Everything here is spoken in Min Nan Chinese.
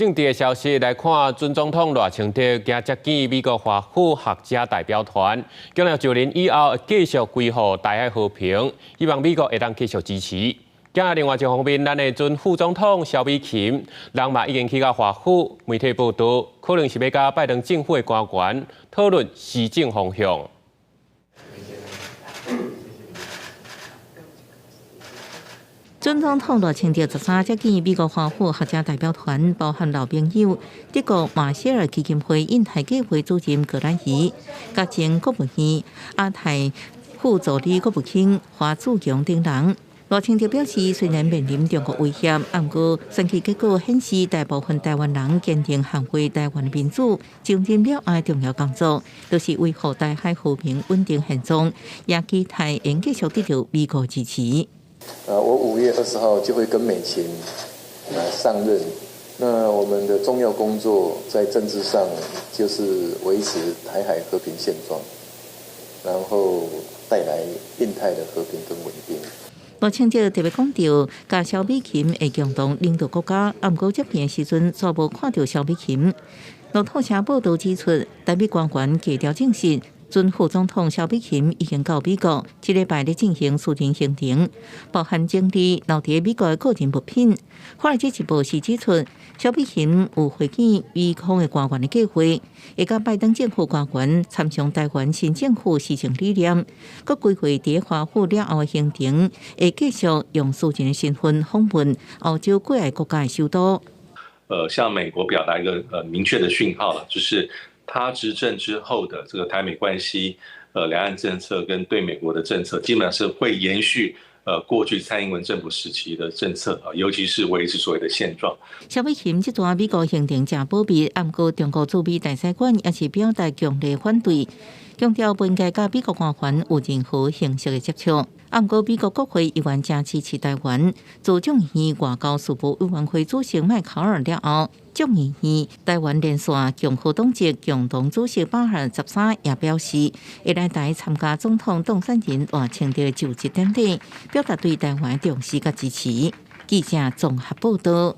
政治的消息來看，準總統賴清德今接見美國華府學者代表團，強調就任以後繼續維護台海和平，希望美國會當繼續支持。今另外一方面，咱的準副總統蕭美琴，人嘛已經去到華府，媒體報道，可能是欲佮拜登政府的官員討論施政方向。準總統賴清德13接見美國華府學者代表團，包含老朋友德國馬歇爾基金會印太計劃主任葛蘭儀、佮前國務院亞太副助理國務卿華自強等人。賴清德表示，雖然面臨中國威脅，毋過選舉結果顯示大部分台灣人堅定捍衛台灣的民主，就任了後重要工作，就是維護台海和平穩定現狀，也期待會繼續得到美國支持。我5月20號就會跟美琴上任。那我們的重要工作在政治上就是維持台海和平現狀，然後帶來印太的和平跟穩定。賴清德特別講到，佮蕭美琴會共同領導國家，毋過接見的時陣，煞無看著蕭美琴。路透社報道指出，台美官員低調證實，準副總統蕭美琴已經到美國，這禮拜咧進行私人行程，包含整理留佇美國的個人物品。華爾街日報是指出，蕭美琴有會見美方的官員的計劃，會佮拜登政府官員參詳台灣新政府施政理念，閣規劃佇華府了後的行程，會繼續用私人的身份訪問歐洲幾个國家的首都。向美國表達一個明確的訊號了，就是他執政之後的這個台美關係、兩岸政策跟對美國的政策，基本上是會延續過去蔡英文政府時期的政策啊，尤其是維持所謂的現狀。蕭美琴這段美國行程誠保密，毋過中國駐美大使館也是表達強烈反對，強調不應該佮美國官員有任何形式的接觸。毋過美國國會議員誠支持台灣，自眾議院外交事務委員會主席麥考爾了後，眾議院台灣連線共和黨籍共同主席巴爾13也表示，會來台參加總統當選人賴清德就職典禮，表達對台灣重視佮支持。記者綜合報道。